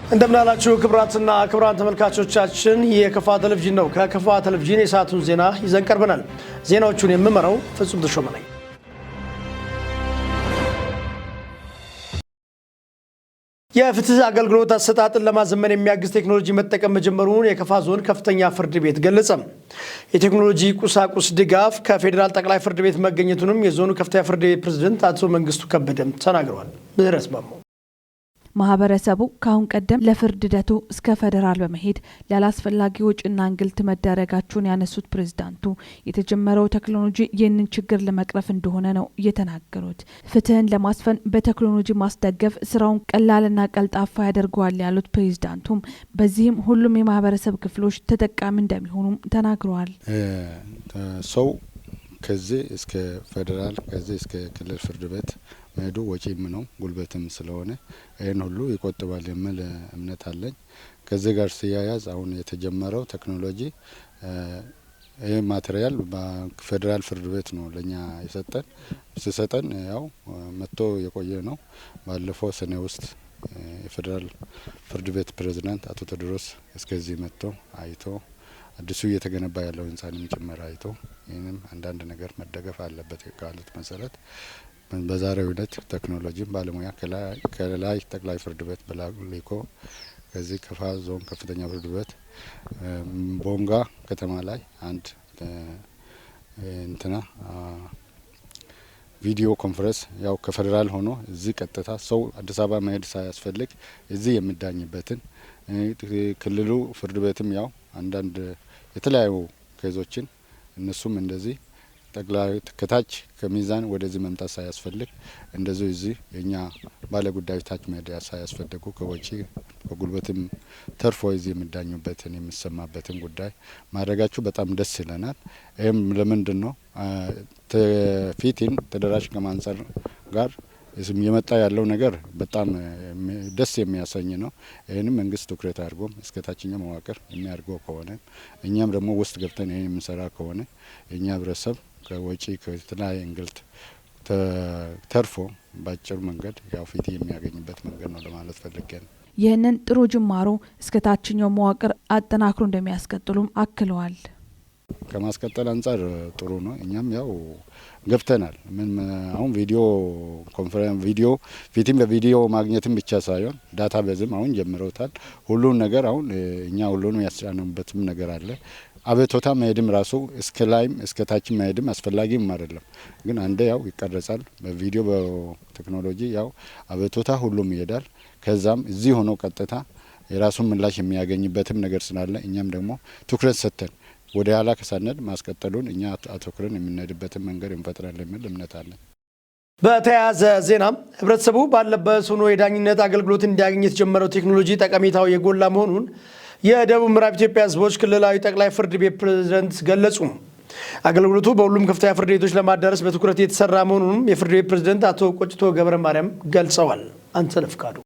እንደምን አላችሁ ክቡራትና ክቡራን ተመልካቾቻችን፣ የከፋ ቴሌቪዥን ነው። ከከፋ ቴሌቪዥን የሰዓቱን ዜና ይዘን ቀርበናል። ዜናዎቹን የምመራው ፍጹም ተሾመ ነኝ። የፍትህ አገልግሎት አሰጣጥን ለማዘመን የሚያግዝ ቴክኖሎጂ መጠቀም መጀመሩን የከፋ ዞን ከፍተኛ ፍርድ ቤት ገለጸ። የቴክኖሎጂ ቁሳቁስ ድጋፍ ከፌዴራል ጠቅላይ ፍርድ ቤት መገኘቱንም የዞኑ ከፍተኛ ፍርድ ቤት ፕሬዝደንት አቶ መንግስቱ ከበደም ተናግረዋል። ምህረት ማሞ። ማህበረሰቡ ከአሁን ቀደም ለፍርድ ሂደቱ እስከ ፌዴራል በመሄድ ላላስፈላጊ ወጪና እንግልት መዳረጋቸውን ያነሱት ፕሬዝዳንቱ፣ የተጀመረው ቴክኖሎጂ ይህንን ችግር ለመቅረፍ እንደሆነ ነው የተናገሩት። ፍትህን ለማስፈን በቴክኖሎጂ ማስደገፍ ስራውን ቀላልና ቀልጣፋ ያደርገዋል ያሉት ፕሬዝዳንቱም፣ በዚህም ሁሉም የማህበረሰብ ክፍሎች ተጠቃሚ እንደሚሆኑም ተናግረዋል። ሰው ከዚህ እስከ ፌዴራል፣ ከዚህ እስከ ክልል ፍርድ ቤት መሄዱ ወጪም ነው፣ ጉልበትም ስለሆነ ይህን ሁሉ ይቆጥባል የሚል እምነት አለኝ። ከዚህ ጋር ሲያያዝ አሁን የተጀመረው ቴክኖሎጂ፣ ይህ material በፌዴራል ፍርድ ቤት ነው ለኛ የሰጠን። ሲሰጠን ያው መጥቶ የቆየ ነው። ባለፈው ሰኔ ውስጥ የፌዴራል ፍርድ ቤት ፕሬዝዳንት አቶ ቴዎድሮስ እስከዚህ መጥቶ አይቶ፣ አዲሱ እየተገነባ ያለው ህንጻንም ጭምር አይቶ፣ ይህንም አንዳንድ ነገር መደገፍ አለበት ካሉት መሰረት በዛሬው ዕለት ቴክኖሎጂን ባለሙያ ከላይ ጠቅላይ ፍርድ ቤት ልኮ ከዚህ ከፋ ዞን ከፍተኛ ፍርድ ቤት ቦንጋ ከተማ ላይ አንድ እንትና video conference፣ ያው ከፌዴራል ሆኖ እዚህ ቀጥታ ሰው አዲስ አበባ መሄድ ሳያስፈልግ እዚህ የሚዳኝበትን፣ ክልሉ ፍርድ ቤትም ያው አንዳንድ የተለያዩ case ኦችን እነሱም እንደዚህ ጠቅላይ ከታች ከሚዛን ወደዚህ መምጣት ሳያስፈልግ፣ እንደዚሁ እዚህ የእኛ ባለ ጉዳዮች ታች መሄድ ሳያስፈልጉ፣ ከወጪ ከጉልበትም ተርፎ እዚህ የሚዳኙበትን የሚሰማበትን ጉዳይ ማድረጋችሁ በጣም ደስ ይለናል። ይህም ለምንድን ነው? ፍትህን ተደራሽ ከማንጸር ጋር የመጣ ያለው ነገር በጣም ደስ የሚያሰኝ ነው። ይህንም መንግስት ትኩረት አድርጎ እስከ ታችኛው መዋቅር የሚያደርገው ከሆነ፣ እኛም ደግሞ ውስጥ ገብተን ይህን የምንሰራ ከሆነ፣ የእኛ ህብረተሰብ ከወጪ ከተለያየ እንግልት ተርፎ በአጭር መንገድ ያው ፍትህ የሚያገኝበት መንገድ ነው ለማለት ፈልጌ ነው። ይህንን ጥሩ ጅማሮ እስከ ታችኛው መዋቅር አጠናክሮ እንደሚያስቀጥሉም አክለዋል። ከማስቀጠል አንጻር ጥሩ ነው። እኛም ያው ገብተናል። ምን አሁን video conference፣ ቪዲዮ ፍትህም በቪዲዮ ማግኘትም ብቻ ሳይሆን database ም አሁን ጀምረውታል። ሁሉን ነገር አሁን እኛ ሁሉንም ያስጫነበትም ነገር አለ። አቤቱታ መሄድም ራሱ እስከ ላይም እስከ ታችም መሄድም አስፈላጊም አይደለም። ግን አንዴ ያው ይቀረጻል በቪዲዮ፣ በቴክኖሎጂ ያው አቤቱታ ሁሉም ይሄዳል። ከዛም እዚህ ሆኖ ቀጥታ የራሱን ምላሽ የሚያገኝበትም ነገር ስላለ፣ እኛም ደግሞ ትኩረት ሰጥተን ወደ ኋላ ከሳነድ ማስቀጠሉን እኛ አተኩረን የምንሄድበትን መንገድ እንፈጥራለን የሚል እምነት አለን። በተያያዘ ዜና ህብረተሰቡ ባለበት ሆኖ የዳኝነት አገልግሎት እንዲያገኝ የተጀመረው ቴክኖሎጂ ጠቀሜታው የጎላ መሆኑን የደቡብ ምዕራብ ኢትዮጵያ ህዝቦች ክልላዊ ጠቅላይ ፍርድ ቤት ፕሬዝደንት ገለጹ። አገልግሎቱ በሁሉም ከፍተኛ ፍርድ ቤቶች ለማዳረስ በትኩረት የተሰራ መሆኑንም የፍርድ ቤት ፕሬዝደንት አቶ ቆጭቶ ገብረ ማርያም ገልጸዋል። አንተነህ ፍቃዱ።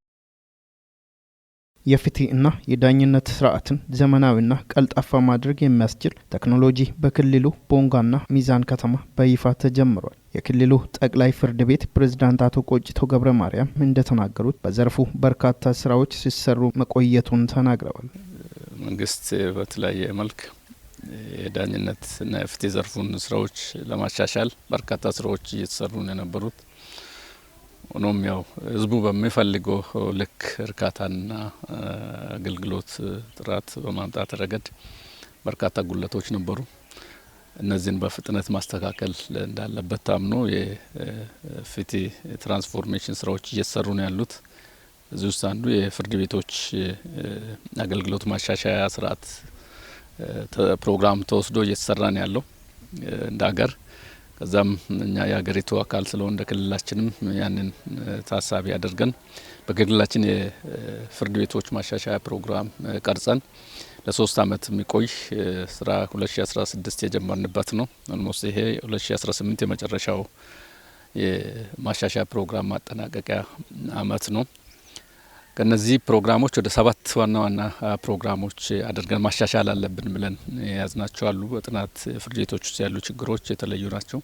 የፍትህ እና የዳኝነት ስርዓትን ዘመናዊና ቀልጣፋ ማድረግ የሚያስችል ቴክኖሎጂ በክልሉ ቦንጋና ሚዛን ከተማ በይፋ ተጀምሯል። የክልሉ ጠቅላይ ፍርድ ቤት ፕሬዝዳንት አቶ ቆጭቶ ገብረ ማርያም እንደተናገሩት፣ በዘርፉ በርካታ ስራዎች ሲሰሩ መቆየቱን ተናግረዋል። መንግስት በተለያየ መልክ የዳኝነትና የፍትህ ዘርፉን ስራዎች ለማሻሻል በርካታ ስራዎች እየተሰሩ ነው የነበሩት። ሆኖም ያው ህዝቡ በሚፈልገው ልክ እርካታና አገልግሎት ጥራት በማምጣት ረገድ በርካታ ጉድለቶች ነበሩ። እነዚህን በፍጥነት ማስተካከል እንዳለበት ታምኖ የፍትህ transformation ስራዎች እየተሰሩ ነው ያሉት። እዚህ ውስጥ አንዱ የፍርድ ቤቶች አገልግሎት ማሻሻያ ስርዓት ፕሮግራም ተወስዶ እየተሰራ ነው ያለው እንደ ሀገር። ከዛም እኛ የሀገሪቱ አካል ስለሆነ እንደ ክልላችንም ያንን ታሳቢ አድርገን በክልላችን የፍርድ ቤቶች ማሻሻያ ፕሮግራም ቀርጸን ለ3 አመት የሚቆይ ስራ 2016 የጀመርንበት ነው። Almost ይሄ 2018 የመጨረሻው የማሻሻያ ፕሮግራም ማጠናቀቂያ አመት ነው። ከነዚህ ፕሮግራሞች ወደ ሰባት ዋና ዋና ፕሮግራሞች አድርገን ማሻሻል አለብን ብለን የያዝናቸው አሉ። በጥናት ፍርድ ቤቶች ውስጥ ያሉ ችግሮች የተለዩ ናቸው።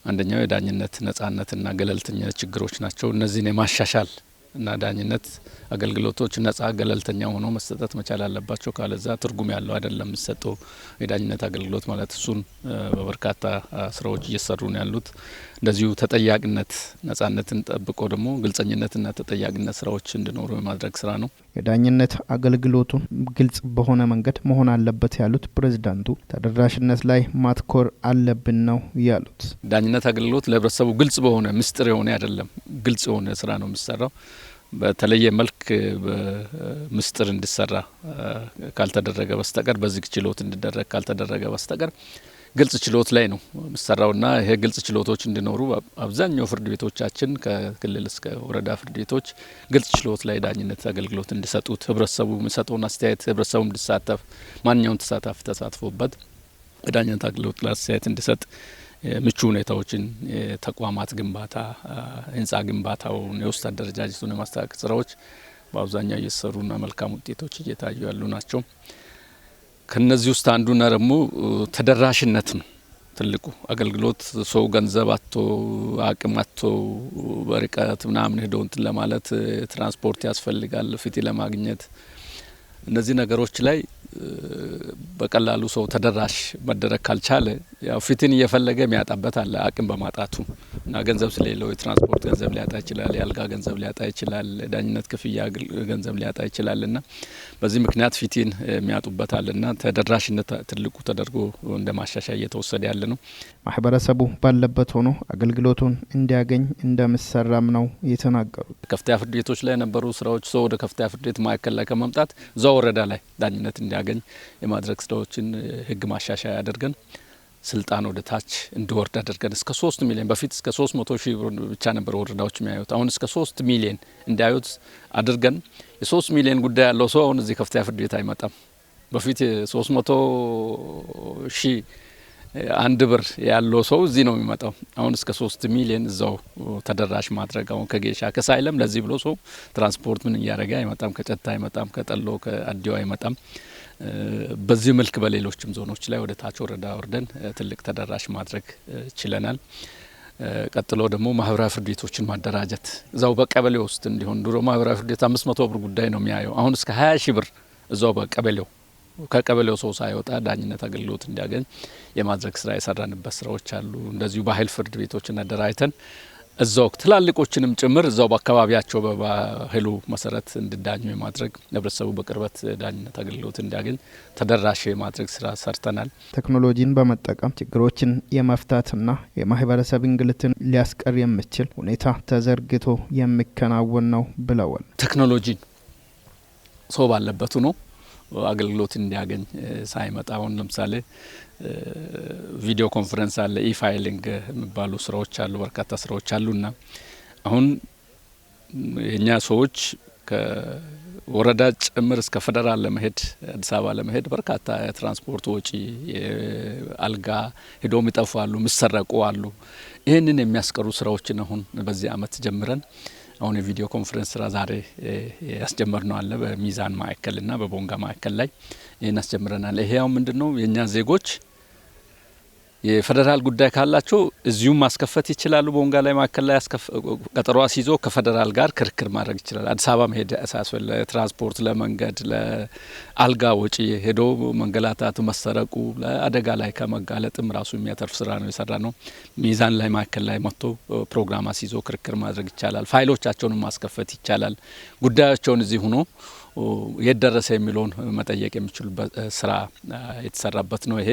አንደኛው የዳኝነት ነጻነትና ገለልተኝነት ችግሮች ናቸው። እነዚህን የማሻሻል እና ዳኝነት አገልግሎቶች ነጻ፣ ገለልተኛ ሆኖ መሰጠት መቻል አለባቸው። ካለዛ ትርጉም ያለው አይደለም የሚሰጠው የዳኝነት አገልግሎት ማለት። እሱን በበርካታ ስራዎች እየሰሩ ነው ያሉት። እንደዚሁ ተጠያቂነት፣ ነጻነትን ጠብቆ ደግሞ ግልጸኝነትና ተጠያቂነት ስራዎች እንዲኖሩ የማድረግ ስራ ነው። የዳኝነት አገልግሎቱን ግልጽ በሆነ መንገድ መሆን አለበት ያሉት ፕሬዝዳንቱ ተደራሽነት ላይ ማትኮር አለብን ነው ያሉት። ዳኝነት አገልግሎት ለህብረተሰቡ ግልጽ በሆነ፣ ምስጢር የሆነ አይደለም፣ ግልጽ የሆነ ስራ ነው የሚሰራው። በተለየ መልክ ምስጢር እንዲሰራ ካልተደረገ በስተቀር፣ በዝግ ችሎት እንዲደረግ ካልተደረገ በስተቀር ግልጽ ችሎት ላይ ነው የሚሰራውና ይሄ ግልጽ ችሎቶች እንዲኖሩ አብዛኛው ፍርድ ቤቶቻችን ከክልል እስከ ወረዳ ፍርድ ቤቶች ግልጽ ችሎት ላይ ዳኝነት አገልግሎት እንዲሰጡት፣ ህብረተሰቡ የሚሰጠውን አስተያየት ህብረተሰቡ እንዲሳተፍ፣ ማንኛውም ተሳታፊ ተሳትፎበት በዳኝነት አገልግሎት ላይ አስተያየት እንዲሰጥ ምቹ ሁኔታዎችን የተቋማት ግንባታ፣ ህንጻ ግንባታውን፣ የውስጥ አደረጃጀቱን የማስተካከል ስራዎች በአብዛኛው እየተሰሩና መልካም ውጤቶች እየታዩ ያሉ ናቸው። ከነዚህ ውስጥ አንዱና ደግሞ ተደራሽነት ነው። ትልቁ አገልግሎት ሰው ገንዘብ አጥቶ፣ አቅም አጥቶ በርቀት ምናምን ሄዶ እንትን ለማለት ትራንስፖርት ያስፈልጋል፣ ፍትህ ለማግኘት እነዚህ ነገሮች ላይ በቀላሉ ሰው ተደራሽ መደረግ ካልቻለ ያው ፍትህን እየፈለገ የሚያጣበት አለ። አቅም በማጣቱ እና ገንዘብ ስለሌለው የትራንስፖርት ገንዘብ ሊያጣ ይችላል፣ የአልጋ ገንዘብ ሊያጣ ይችላል፣ የዳኝነት ክፍያ ገንዘብ ሊያጣ ይችላል እና በዚህ ምክንያት ፍትህን የሚያጡበት አለ እና ተደራሽነት ትልቁ ተደርጎ እንደ ማሻሻያ እየተወሰደ ያለ ነው። ማህበረሰቡ ባለበት ሆኖ አገልግሎቱን እንዲያገኝ እንደሚሰራም ነው የተናገሩት። ከፍተኛ ፍርድ ቤቶች ላይ የነበሩ ስራዎች ሰው ወደ ከፍተኛ ፍርድ ቤት ማዕከል ላይ ከመምጣት እዛው ወረዳ ላይ ዳኝነት እንዲያገኝ የማድረግ ስራዎችን ህግ ማሻሻያ አድርገን፣ ስልጣን ወደ ታች እንዲወርድ አድርገን እስከ 3 ሚሊዮን፣ በፊት እስከ 300 ሺህ ብር ብቻ ነበር ወረዳዎች የሚያዩት። አሁን እስከ 3 ሚሊዮን እንዲያዩት አድርገን የ3 ሚሊዮን ጉዳይ ያለው ሰው አሁን እዚህ ከፍተኛ ፍርድ ቤት አይመጣም። በፊት 300 ሺህ 1 ብር ያለው ሰው እዚህ ነው የሚመጣው። አሁን እስከ 3 ሚሊዮን እዛው ተደራሽ ማድረግ፣ አሁን ከጌሻ ከሳይለም ለዚህ ብሎ ሰው ትራንስፖርት ምን እያደረገ አይመጣም። ከጨታ አይመጣም፣ ከጠሎ ከአዲዮ አይመጣም። በዚህ መልክ በሌሎችም ዞኖች ላይ ወደ ታች ወረዳ ወርደን ትልቅ ተደራሽ ማድረግ ችለናል። ቀጥሎ ደግሞ ማህበራዊ ፍርድ ቤቶችን ማደራጀት እዛው በቀበሌ ውስጥ እንዲሆን። ድሮ ማህበራዊ ፍርድ ቤት 500 ብር ጉዳይ ነው የሚያየው። አሁን እስከ 20 ሺህ ብር እዛው በቀበሌው፣ ከቀበሌው ሰው ሳይወጣ ዳኝነት አገልግሎት እንዲያገኝ የማድረግ ስራ የሰራንበት ስራዎች አሉ። እንደዚሁ ባህል ፍርድ ቤቶችን አደራጅተን እዛው ትላልቆችንም ጭምር እዛው በአካባቢያቸው በባህሉ መሰረት እንዲዳኙ የማድረግ፣ ህብረተሰቡ በቅርበት ዳኝነት አገልግሎት እንዲያገኝ ተደራሽ የማድረግ ስራ ሰርተናል። ቴክኖሎጂን በመጠቀም ችግሮችን የመፍታትና የማህበረሰብ እንግልትን ሊያስቀር የሚችል ሁኔታ ተዘርግቶ የሚከናወን ነው ብለዋል። ቴክኖሎጂን ሰው ባለበት ሆኖ አገልግሎት እንዲያገኝ ሳይመጣ፣ አሁን ለምሳሌ video conference አለ፣ e-filing የሚባሉ ስራዎች አሉ፣ በርካታ ስራዎች አሉና አሁን የእኛ ሰዎች ከወረዳ ጭምር እስከ ፌዴራል ለመሄድ፣ አዲስ አበባ ለመሄድ በርካታ የትራንስፖርት ወጪ፣ አልጋ ሄዶ የሚጠፉ አሉ፣ የሚሰረቁ አሉ። ይህንን የሚያስቀሩ ስራዎችን አሁን በዚህ አመት ጀምረን አሁን የ video conference ስራ ዛሬ ያስጀመርነው አለ። በሚዛን ማዕከልና በቦንጋ ማዕከል ላይ ይህን አስጀምረናል። ይሄ ያው ምንድን ነው፣ የእኛ ዜጎች የፌዴራል ጉዳይ ካላቸው እዚሁም ማስከፈት ይችላሉ። ቦንጋ ላይ ማዕከል ላይ ቀጠሮ አስይዞ ከፌዴራል ጋር ክርክር ማድረግ ይችላል። አዲስ አበባ መሄድ ሳያስፈልግ ለትራንስፖርት፣ ለመንገድ፣ ለአልጋ ወጪ ሄዶ መንገላታቱ፣ መሰረቁ፣ ለአደጋ ላይ ከመጋለጥም ራሱ የሚያተርፍ ስራ ነው የሰራነው። ሚዛን ላይ ማዕከል ላይ መጥቶ ፕሮግራም አስይዞ ክርክር ማድረግ ይቻላል። ፋይሎቻቸውንም ማስከፈት ይቻላል። ጉዳያቸውን እዚህ ሆኖ የት ደረሰ የሚለውን መጠየቅ የሚችሉበት ስራ የተሰራበት ነው። ይሄ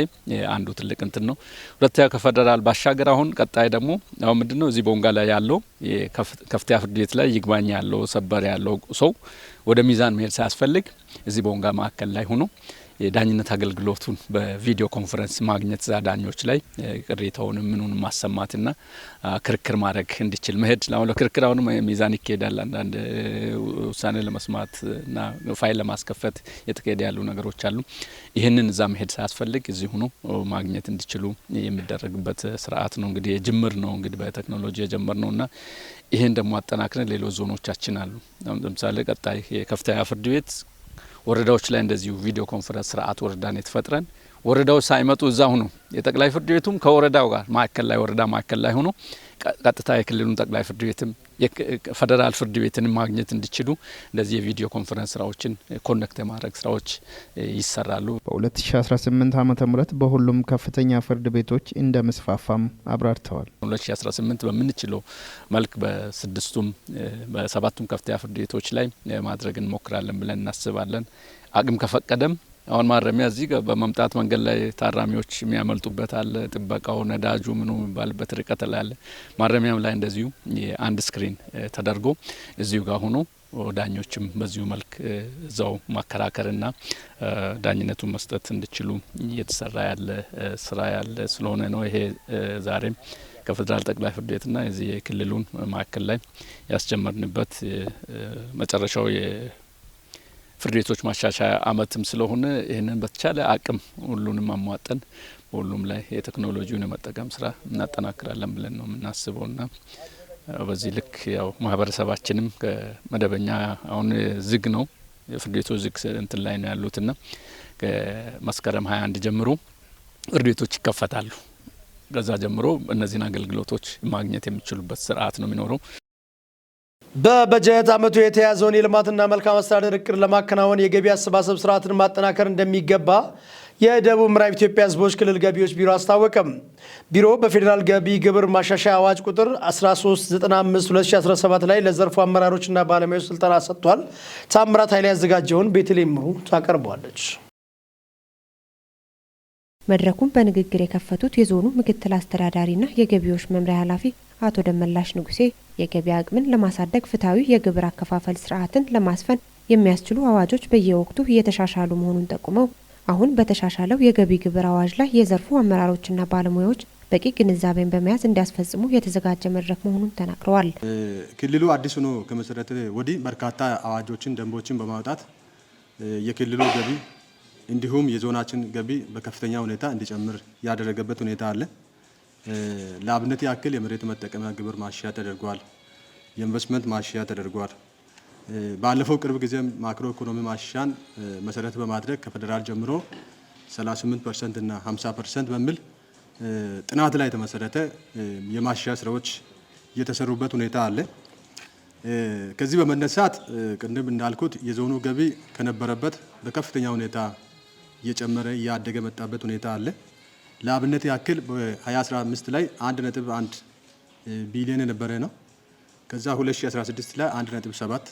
አንዱ ትልቅ እንትን ነው። ሁለተኛ ከፌዴራል ባሻገር አሁን ቀጣይ ደግሞ አሁን ምንድን ነው፣ እዚህ ቦንጋ ላይ ያለው ከፍተኛ ፍርድ ቤት ላይ ይግባኝ ያለው፣ ሰበር ያለው ሰው ወደ ሚዛን መሄድ ሳያስፈልግ እዚህ ቦንጋ ማዕከል ላይ ሆኖ የዳኝነት አገልግሎቱን በ video conference ማግኘት፣ እዛ ዳኞች ላይ ቅሬታውን ምኑን ማሰማትና ክርክር ማድረግ እንዲችል። መሄድ አሁን ለክርክር አሁንም ሚዛን ይካሄዳል። አንዳንድ ውሳኔ ለመስማት እና ፋይል ለማስከፈት የተካሄደ ያሉ ነገሮች አሉ። ይህንን እዛ መሄድ ሳያስፈልግ እዚህ ሆኖ ማግኘት እንዲችሉ የሚደረግበት ስርዓት ነው። እንግዲህ የጅምር ነው፣ እንግዲህ በቴክኖሎጂ የጀመር ነው እና ይህን ደግሞ አጠናክረን ሌሎች ዞኖቻችን አሉ። ለምሳሌ ቀጣይ የከፍተኛ ፍርድ ቤት ወረዳዎች ላይ እንደዚሁ video conference ስርዓት ወረዳን የተፈጥረን ወረዳዎች ሳይመጡ እዛ ሆኖ የጠቅላይ ፍርድ ቤቱም ከወረዳው ጋር ማዕከል ላይ፣ ወረዳ ማዕከል ላይ ሆኖ ቀጥታ የክልሉን ጠቅላይ ፍርድ ቤትም የፌዴራል ፍርድ ቤትን ማግኘት እንዲችሉ እንደዚህ የ video conference ስራዎችን connect የማድረግ ስራዎች ይሰራሉ። በ2018 ዓ.ም በሁሉም ከፍተኛ ፍርድ ቤቶች እንደሚስፋፋም አብራርተዋል። 2018 በምንችለው መልክ በስድስቱም በሰባቱም ከፍተኛ ፍርድ ቤቶች ላይ ማድረግ እንሞክራለን ብለን እናስባለን። አቅም ከፈቀደም አሁን ማረሚያ እዚህ በመምጣት መንገድ ላይ ታራሚዎች የሚያመልጡበት አለ። ጥበቃው፣ ነዳጁ፣ ምኑ የሚባልበት ርቀት ላይ አለ። ማረሚያም ላይ እንደዚሁ የአንድ screen ተደርጎ እዚሁ ጋር ሆኖ ዳኞችም በዚሁ መልክ እዛው ማከራከርና ዳኝነቱን መስጠት እንዲችሉ እየተሰራ ያለ ስራ ያለ ስለሆነ ነው። ይሄ ዛሬም ከፌዴራል ጠቅላይ ፍርድ ቤትና የዚህ የክልሉን ማዕከል ላይ ያስጀመርንበት መጨረሻው ፍርድ ቤቶች ማሻሻያ አመትም ስለሆነ ይህንን በተቻለ አቅም ሁሉንም አሟጠን በሁሉም ላይ የቴክኖሎጂውን የመጠቀም ስራ እናጠናክራለን ብለን ነው የምናስበውና በዚህ ልክ ያው ማህበረሰባችንም ከመደበኛ አሁን ዝግ ነው፣ ፍርድ ቤቶች ዝግ እንትን ላይ ነው ያሉትና ከመስከረም 21 ጀምሮ ፍርድ ቤቶች ይከፈታሉ። ከዛ ጀምሮ እነዚህን አገልግሎቶች ማግኘት የሚችሉበት ስርዓት ነው የሚኖረው። በበጀት ዓመቱ የተያዘውን የልማትና መልካም አስተዳደር እቅድ ለማከናወን የገቢ አሰባሰብ ስርዓትን ማጠናከር እንደሚገባ የደቡብ ምዕራብ ኢትዮጵያ ሕዝቦች ክልል ገቢዎች ቢሮ አስታወቀም። ቢሮው በፌዴራል ገቢ ግብር ማሻሻያ አዋጅ ቁጥር 1395/2017 ላይ ለዘርፉ አመራሮችና ባለሙያዎች ስልጠና ሰጥቷል። ታምራት ኃይሌ ያዘጋጀውን ቤተልሔም ምሩ ታቀርበዋለች። መድረኩን በንግግር የከፈቱት የዞኑ ምክትል አስተዳዳሪና የገቢዎች መምሪያ ኃላፊ አቶ ደመላሽ ንጉሴ የገቢ አቅምን ለማሳደግ ፍትሐዊ የግብር አከፋፈል ስርዓትን ለማስፈን የሚያስችሉ አዋጆች በየወቅቱ እየተሻሻሉ መሆኑን ጠቁመው አሁን በተሻሻለው የገቢ ግብር አዋጅ ላይ የዘርፉ አመራሮችና ባለሙያዎች በቂ ግንዛቤን በመያዝ እንዲያስፈጽሙ የተዘጋጀ መድረክ መሆኑን ተናግረዋል። ክልሉ አዲስ ሆኖ ከመሰረተ ወዲህ በርካታ አዋጆችን፣ ደንቦችን በማውጣት የክልሉ ገቢ እንዲሁም የዞናችን ገቢ በከፍተኛ ሁኔታ እንዲጨምር ያደረገበት ሁኔታ አለ። ለአብነት ያክል የመሬት መጠቀሚያ ግብር ማሻሻያ ተደርጓል። የኢንቨስትመንት ማሻሻያ ተደርጓል። ባለፈው ቅርብ ጊዜም ማክሮ ኢኮኖሚ ማሻሻያን መሰረት በማድረግ ከፌዴራል ጀምሮ 38% እና 50% በሚል ጥናት ላይ የተመሰረተ የማሻሻያ ስራዎች እየተሰሩበት ሁኔታ አለ። ከዚህ በመነሳት ቅድም እንዳልኩት የዞኑ ገቢ ከነበረበት በከፍተኛ ሁኔታ እየጨመረ እያደገ መጣበት ሁኔታ አለ። ለአብነት ያክል በ2015 ላይ 1.1 ቢሊዮን የነበረ ነው። ከዛ 2016 ላይ 1.7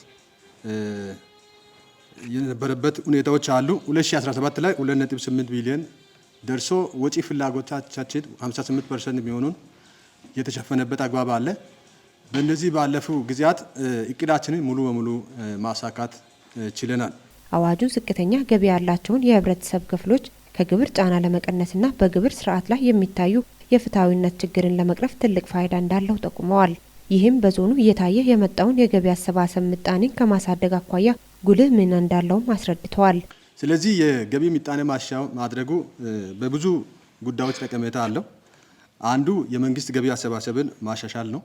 የነበረበት ሁኔታዎች አሉ። 2017 ላይ 2.8 ቢሊዮን ደርሶ ወጪ ፍላጎታችን 58% የሚሆኑን የተሸፈነበት አግባብ አለ። በእነዚህ ባለፉ ጊዜያት እቅዳችንን ሙሉ በሙሉ ማሳካት ችለናል። አዋጁ ዝቅተኛ ገቢ ያላቸውን የህብረተሰብ ክፍሎች ከግብር ጫና ለመቀነስና በግብር ስርዓት ላይ የሚታዩ የፍትሐዊነት ችግርን ለመቅረፍ ትልቅ ፋይዳ እንዳለው ጠቁመዋል። ይህም በዞኑ እየታየ የመጣውን የገቢ አሰባሰብ ምጣኔን ከማሳደግ አኳያ ጉልህ ሚና እንዳለውም አስረድተዋል። ስለዚህ የገቢ ምጣኔ ማሻሻያ ማድረጉ በብዙ ጉዳዮች ጠቀሜታ አለው። አንዱ የመንግስት ገቢ አሰባሰብን ማሻሻል ነው።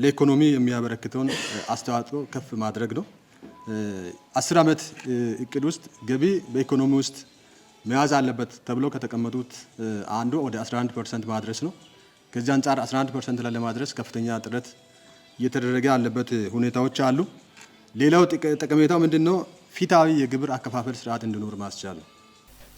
ለኢኮኖሚ የሚያበረክተውን አስተዋጽኦ ከፍ ማድረግ ነው። 10 ዓመት እቅድ ውስጥ ገቢ በኢኮኖሚ ውስጥ መያዝ አለበት ተብሎ ከተቀመጡት አንዱ ወደ 11% ማድረስ ነው። ከዚህ አንጻር 11% ላይ ለማድረስ ከፍተኛ ጥረት እየተደረገ ያለበት ሁኔታዎች አሉ። ሌላው ጠቀሜታው ምንድነው? ፍትሃዊ የግብር አከፋፈል ስርዓት እንዲኖር ማስቻል ነው።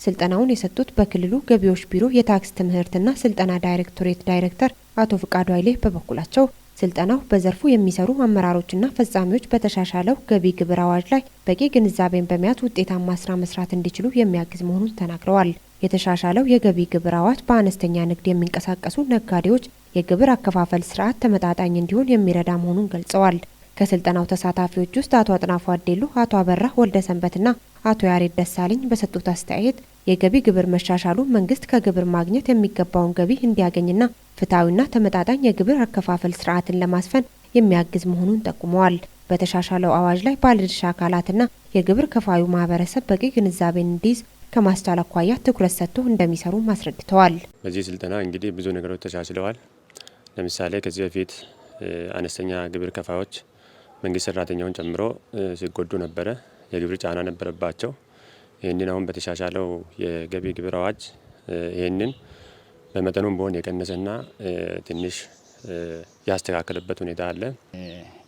ስልጠናውን የሰጡት በክልሉ ገቢዎች ቢሮ የታክስ ትምህርትና ስልጠና ዳይሬክቶሬት ዳይሬክተር አቶ ፍቃዱ ኃይሌ በበኩላቸው ስልጠናው በዘርፉ የሚሰሩ አመራሮችና ፈጻሚዎች በተሻሻለው ገቢ ግብር አዋጅ ላይ በቂ ግንዛቤን በመያዝ ውጤታማ ስራ መስራት እንዲችሉ የሚያግዝ መሆኑን ተናግረዋል። የተሻሻለው የገቢ ግብር አዋጅ በአነስተኛ ንግድ የሚንቀሳቀሱ ነጋዴዎች የግብር አከፋፈል ስርዓት ተመጣጣኝ እንዲሆን የሚረዳ መሆኑን ገልጸዋል። ከስልጠናው ተሳታፊዎች ውስጥ አቶ አጥናፉ አዴሉ፣ አቶ አበራ ወልደ ሰንበትና አቶ ያሬድ ደሳለኝ በሰጡት አስተያየት የገቢ ግብር መሻሻሉ መንግስት ከግብር ማግኘት የሚገባውን ገቢ እንዲያገኝና ፍትሐዊና ተመጣጣኝ የግብር አከፋፈል ስርዓትን ለማስፈን የሚያግዝ መሆኑን ጠቁመዋል። በተሻሻለው አዋጅ ላይ ባለድርሻ አካላትና የግብር ከፋዩ ማህበረሰብ በቂ ግንዛቤን እንዲይዝ ከማስቻል አኳያ ትኩረት ሰጥቶ እንደሚሰሩ አስረድተዋል። በዚህ ስልጠና እንግዲህ ብዙ ነገሮች ተሻሽለዋል። ለምሳሌ ከዚህ በፊት አነስተኛ ግብር ከፋዮች መንግስት ሰራተኛውን ጨምሮ ሲጎዱ ነበረ። የግብር ጫና ነበረባቸው። ይህንን አሁን በተሻሻለው የገቢ ግብር አዋጅ ይህንን በመጠኑም ቢሆን የቀነሰና ትንሽ ያስተካከለበት ሁኔታ አለ።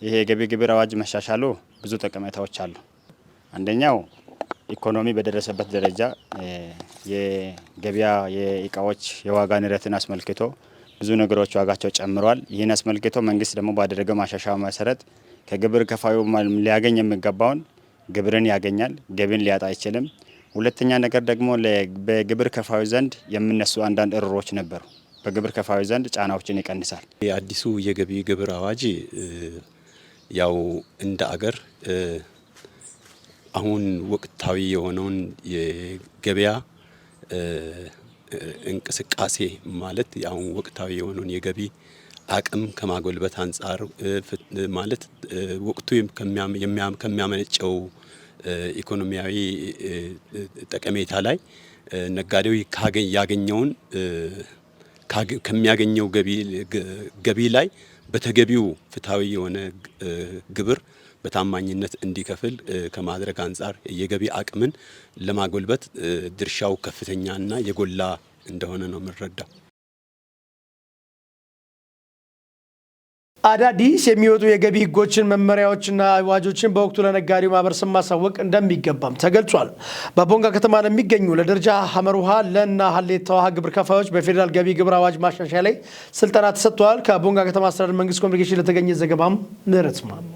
ይሄ የገቢ ግብር አዋጅ መሻሻሉ ብዙ ጠቀሜታዎች አሉ። አንደኛው ኢኮኖሚ በደረሰበት ደረጃ የገበያ የእቃዎች የዋጋ ንረትን አስመልክቶ ብዙ ነገሮች ዋጋቸው ጨምሯል። ይህን አስመልክቶ መንግስት ደግሞ ባደረገው ማሻሻያ መሰረት ከግብር ከፋዩ ሊያገኝ የሚገባውን ግብርን ያገኛል፣ ገቢን ሊያጣ አይችልም። ሁለተኛ ነገር ደግሞ በግብር ከፋዩ ዘንድ የሚነሱ አንዳንድ እሮሮች ነበሩ። በግብር ከፋዩ ዘንድ ጫናዎችን ይቀንሳል። የአዲሱ የገቢ ግብር አዋጅ ያው እንደ አገር አሁን ወቅታዊ የሆነውን የገበያ እንቅስቃሴ፣ ማለት አሁን ወቅታዊ የሆነውን የገቢ አቅም ከማጎልበት አንጻር፣ ማለት ወቅቱ ከሚያመነጨው ኢኮኖሚያዊ ጠቀሜታ ላይ ነጋዴው ያገኘውን ከሚያገኘው ገቢ ላይ በተገቢው ፍትሐዊ የሆነ ግብር በታማኝነት እንዲከፍል ከማድረግ አንጻር የገቢ አቅምን ለማጎልበት ድርሻው ከፍተኛና የጎላ እንደሆነ ነው የምንረዳው። አዳዲስ የሚወጡ የገቢ ህጎችን፣ መመሪያዎችና አዋጆችን በወቅቱ ለነጋዴው ማህበረሰብ ማሳወቅ እንደሚገባም ተገልጿል። በቦንጋ ከተማ ለሚገኙ ለደረጃ ሐመር ውሃ ለና ሀሌታ ውሃ ግብር ከፋዮች በፌዴራል ገቢ ግብር አዋጅ ማሻሻያ ላይ ስልጠና ተሰጥቷል። ከቦንጋ ከተማ አስተዳደር መንግስት ኮሚኒኬሽን ለተገኘ ዘገባም ምህረት ማሞ።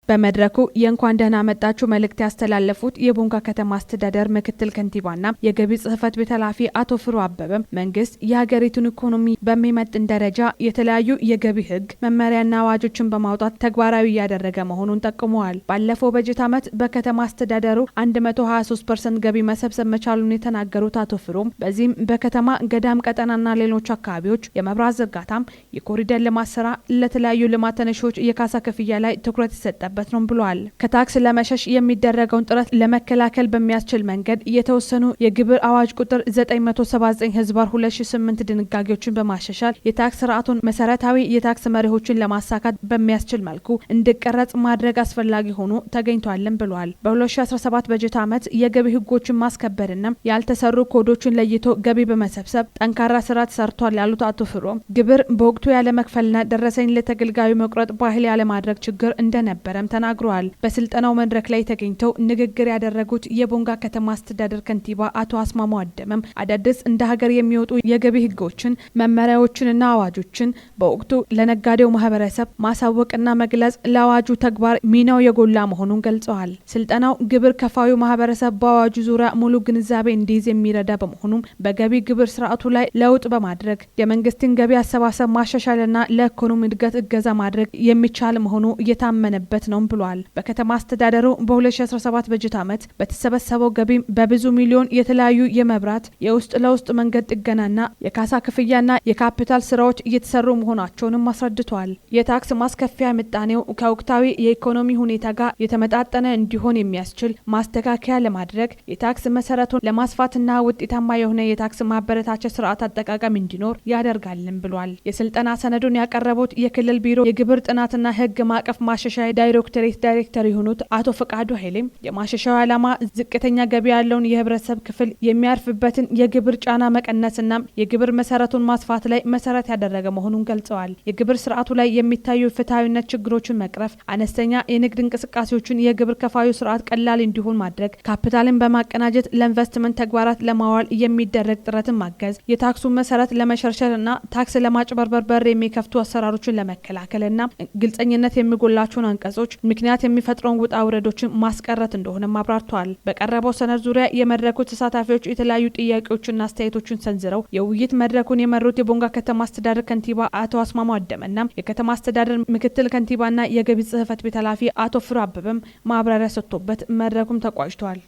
በመድረኩ የእንኳን ደህና መጣችሁ መልእክት ያስተላለፉት የቦንጋ ከተማ አስተዳደር ምክትል ከንቲባና የገቢ ጽሕፈት ቤት ኃላፊ አቶ ፍሩ አበበም መንግስት የሀገሪቱን ኢኮኖሚ በሚመጥን ደረጃ የተለያዩ የገቢ ህግ፣ መመሪያና አዋጆችን በማውጣት ተግባራዊ እያደረገ መሆኑን ጠቁመዋል። ባለፈው በጀት ዓመት በከተማ አስተዳደሩ 123% ገቢ መሰብሰብ መቻሉን የተናገሩት አቶ ፍሩም በዚህም በከተማ ገዳም ቀጠናና ሌሎች አካባቢዎች የመብራት ዝርጋታም፣ የኮሪደር ልማት ስራ፣ ለተለያዩ ልማት ተነሺዎች የካሳ ክፍያ ላይ ትኩረት የሰጠበት ነው ብለዋል። ከታክስ ለመሸሽ የሚደረገውን ጥረት ለመከላከል በሚያስችል መንገድ የተወሰኑ የግብር አዋጅ ቁጥር 979/2008 ድንጋጌዎችን በማሻሻል የታክስ ስርዓቱን መሰረታዊ የታክስ መርሆችን ለማሳካት በሚያስችል መልኩ እንዲቀረጽ ማድረግ አስፈላጊ ሆኖ ተገኝቷልም ብለዋል። በ2017 በጀት ዓመት የገቢ ህጎችን ማስከበርና ያልተሰሩ ኮዶችን ለይቶ ገቢ በመሰብሰብ ጠንካራ ስራ ተሰርቷል ያሉት አቶ ፍሮም ግብር በወቅቱ ያለመክፈልና ደረሰኝ ለተገልጋዩ መቁረጥ ባህል ያለማድረግ ችግር እንደነበረም ተናግረዋል። በስልጠናው መድረክ ላይ ተገኝተው ንግግር ያደረጉት የቦንጋ ከተማ አስተዳደር ከንቲባ አቶ አስማማው አደመም አዳዲስ እንደ ሀገር የሚወጡ የገቢ ህጎችን፣ መመሪያዎችንና አዋጆችን በወቅቱ ለነጋዴው ማህበረሰብ ማሳወቅና መግለጽ ለአዋጁ ተግባር ሚናው የጎላ መሆኑን ገልጸዋል። ስልጠናው ግብር ከፋዩ ማህበረሰብ በአዋጁ ዙሪያ ሙሉ ግንዛቤ እንዲይዝ የሚረዳ በመሆኑም በገቢ ግብር ስርዓቱ ላይ ለውጥ በማድረግ የመንግስትን ገቢ አሰባሰብ ማሻሻልና ለኢኮኖሚ እድገት እገዛ ማድረግ የሚቻል መሆኑ እየታመነበት ነው ብሏል። በከተማ አስተዳደሩ በ2017 በጀት ዓመት በተሰበሰበው ገቢ በብዙ ሚሊዮን የተለያዩ የመብራት፣ የውስጥ ለውስጥ መንገድ ጥገናና የካሳ ክፍያና የካፒታል ስራዎች እየተሰሩ መሆናቸውንም አስረድተዋል። የታክስ ማስከፈያ ምጣኔው ከወቅታዊ የኢኮኖሚ ሁኔታ ጋር የተመጣጠነ እንዲሆን የሚያስችል ማስተካከያ ለማድረግ፣ የታክስ መሰረቱን ለማስፋትና ውጤታማ የሆነ የታክስ ማበረታቻ ስርዓት አጠቃቀም እንዲኖር ያደርጋልም ብሏል። የስልጠና ሰነዱን ያቀረቡት የክልል ቢሮ የግብር ጥናትና ሕግ ማዕቀፍ ማሻሻያ ዳይሬክቶሬት ዳይሬክተር የሆኑት አቶ ፈቃዱ ኃይሌም የማሻሻያው ዓላማ ዝቅተኛ ገቢ ያለውን የህብረተሰብ ክፍል የሚያርፍበትን የግብር ጫና መቀነስና የግብር መሰረቱን ማስፋት ላይ መሰረት ያደረገ መሆኑን ገልጸዋል። የግብር ስርዓቱ ላይ የሚታዩ ፍትሐዊነት ችግሮችን መቅረፍ፣ አነስተኛ የንግድ እንቅስቃሴዎችን የግብር ከፋዩ ስርዓት ቀላል እንዲሆን ማድረግ፣ ካፒታልን በማቀናጀት ለኢንቨስትመንት ተግባራት ለማዋል የሚደረግ ጥረትን ማገዝ፣ የታክሱን መሰረት ለመሸርሸር እና ታክስ ለማጭበርበር በር የሚከፍቱ አሰራሮችን ለመከላከልና ግልጸኝነት የሚጎላቸውን አንቀጾች ምክንያት የሚፈጥረውን ውጣ ውረዶችን ማስቀረት እንደሆነም አብራርተዋል። በቀረበው ሰነድ ዙሪያ የመድረኩ ተሳታፊዎች የተለያዩ ጥያቄዎችና አስተያየቶችን ሰንዝረው የውይይት መድረኩን የመሩት የቦንጋ ከተማ አስተዳደር ከንቲባ አቶ አስማማው አደመና የከተማ አስተዳደር ምክትል ከንቲባና የገቢ ጽሕፈት ቤት ኃላፊ አቶ ፍሩ አበበም ማብራሪያ ሰጥቶበት መድረኩም ተቋጭቷል።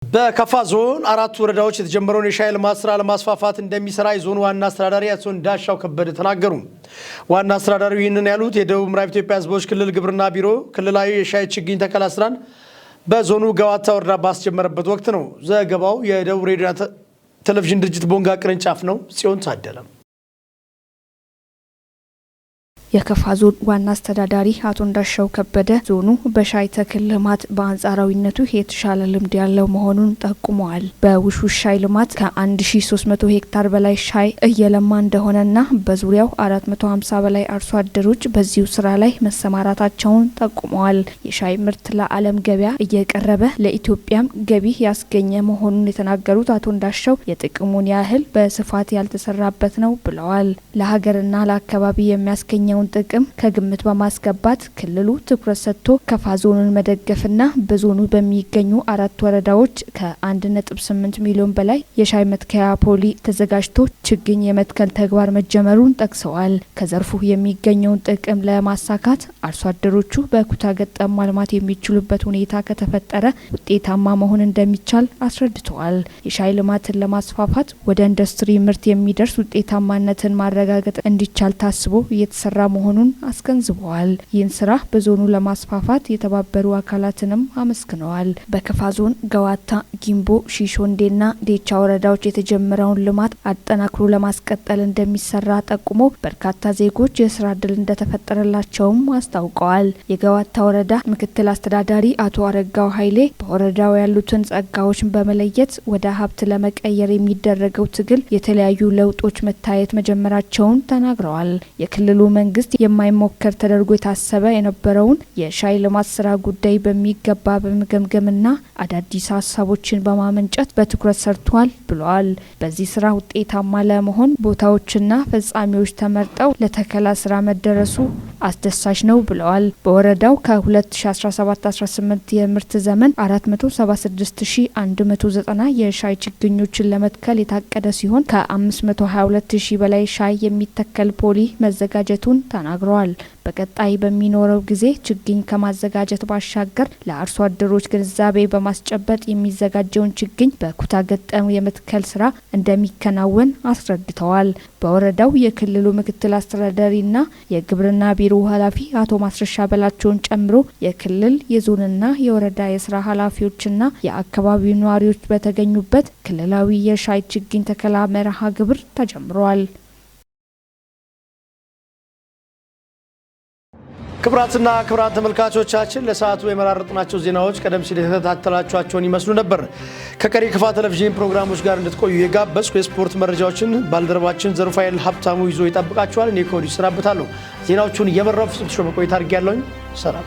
በከፋ ዞን አራቱ ወረዳዎች የተጀመረውን የሻይ ልማት ስራ ለማስፋፋት እንደሚሰራ የዞኑ ዋና አስተዳዳሪ አቶ እንዳሻው ከበደ ተናገሩ። ዋና አስተዳዳሪው ይህንን ያሉት የደቡብ ምዕራብ ኢትዮጵያ ሕዝቦች ክልል ግብርና ቢሮ ክልላዊ የሻይ ችግኝ ተከላ ስራን በዞኑ ገዋታ ወረዳ ባስጀመረበት ወቅት ነው። ዘገባው የደቡብ ሬዲዮ ቴሌቪዥን ድርጅት ቦንጋ ቅርንጫፍ ነው። ጽዮን ታደለም። የከፋ ዞን ዋና አስተዳዳሪ አቶ እንዳሻው ከበደ ዞኑ በሻይ ተክል ልማት በአንጻራዊነቱ የተሻለ ልምድ ያለው መሆኑን ጠቁመዋል። በውሽውሽ ሻይ ልማት ከ1300 ሄክታር በላይ ሻይ እየለማ እንደሆነና በዙሪያው 450 በላይ አርሶ አደሮች በዚሁ ስራ ላይ መሰማራታቸውን ጠቁመዋል። የሻይ ምርት ለዓለም ገበያ እየቀረበ ለኢትዮጵያም ገቢ ያስገኘ መሆኑን የተናገሩት አቶ እንዳሻው የጥቅሙን ያህል በስፋት ያልተሰራበት ነው ብለዋል። ለሀገርና ለአካባቢ የሚያስገኘውን ጥቅም ከግምት በማስገባት ክልሉ ትኩረት ሰጥቶ ከፋ ዞኑን መደገፍና በዞኑ በሚገኙ 4 ወረዳዎች ከ1.8 ሚሊዮን በላይ የሻይ መትከያ ፖሊ ተዘጋጅቶ ችግኝ የመትከል ተግባር መጀመሩን ጠቅሰዋል። ከዘርፉ የሚገኘውን ጥቅም ለማሳካት አርሶ አደሮቹ በኩታ ገጠም ማልማት የሚችሉበት ሁኔታ ከተፈጠረ ውጤታማ መሆን እንደሚቻል አስረድተዋል። የሻይ ልማትን ለማስፋፋት ወደ ኢንዱስትሪ ምርት የሚደርስ ውጤታማነትን ማረጋገጥ እንዲቻል ታስቦ እየተሰራ መሆኑን አስገንዝበዋል። ይህን ስራ በዞኑ ለማስፋፋት የተባበሩ አካላትንም አመስግነዋል። በከፋ ዞን ገዋታ፣ ጊምቦ፣ ሺሾንዴና ዴቻ ወረዳዎች የተጀመረውን ልማት አጠናክሮ ለማስቀጠል እንደሚሰራ ጠቁሞ በርካታ ዜጎች የስራ እድል እንደተፈጠረላቸውም አስታውቀዋል። የገዋታ ወረዳ ምክትል አስተዳዳሪ አቶ አረጋው ኃይሌ በወረዳው ያሉትን ጸጋዎችን በመለየት ወደ ሀብት ለመቀየር የሚደረገው ትግል የተለያዩ ለውጦች መታየት መጀመራቸውን ተናግረዋል። የክልሉ መንግስት የማይሞከር ተደርጎ የታሰበ የነበረውን የሻይ ልማት ስራ ጉዳይ በሚገባ በመገምገምና አዳዲስ ሀሳቦችን በማመንጨት በትኩረት ሰርቷል ብለዋል። በዚህ ስራ ውጤታማ ለመሆን ቦታዎችና ፈጻሚዎች ተመርጠው ለተከላ ስራ መደረሱ አስደሳች ነው ብለዋል። በወረዳው ከ2017-18 የምርት ዘመን 476190 የሻይ ችግኞችን ለመትከል የታቀደ ሲሆን ከ522,000 በላይ ሻይ የሚተከል ፖሊ መዘጋጀቱን ተናግረዋል። በቀጣይ በሚኖረው ጊዜ ችግኝ ከማዘጋጀት ባሻገር ለአርሶ አደሮች ግንዛቤ በማስጨበጥ የሚዘጋጀውን ችግኝ በኩታ ገጠም የመትከል ስራ እንደሚከናወን አስረድተዋል። በወረዳው የክልሉ ምክትል አስተዳዳሪና የግብርና ቢሮ ኃላፊ አቶ ማስረሻ በላቸውን ጨምሮ የክልል የዞንና የወረዳ የስራ ኃላፊዎችና የአካባቢው ነዋሪዎች በተገኙበት ክልላዊ የሻይ ችግኝ ተከላ መርሃ ግብር ተጀምሯል። ክብራትና ክብራን ተመልካቾቻችን ለሰዓቱ የመራረጥናቸው ዜናዎች ቀደም ሲል የተከታተላችኋቸውን ይመስሉ ነበር። ከቀሪ ከፋ ቴሌቪዥን ፕሮግራሞች ጋር እንድትቆዩ የጋበዝኩ የስፖርት መረጃዎችን ባልደረባችን ዘሩፋኤል ሀብታሙ ይዞ ይጠብቃችኋል። እኔ ከወዲሁ እሰናበታለሁ። ዜናዎቹን እየመራሁ ፍጹም ተሾመ ቆይታ አድርጌያለሁኝ። ሰላም።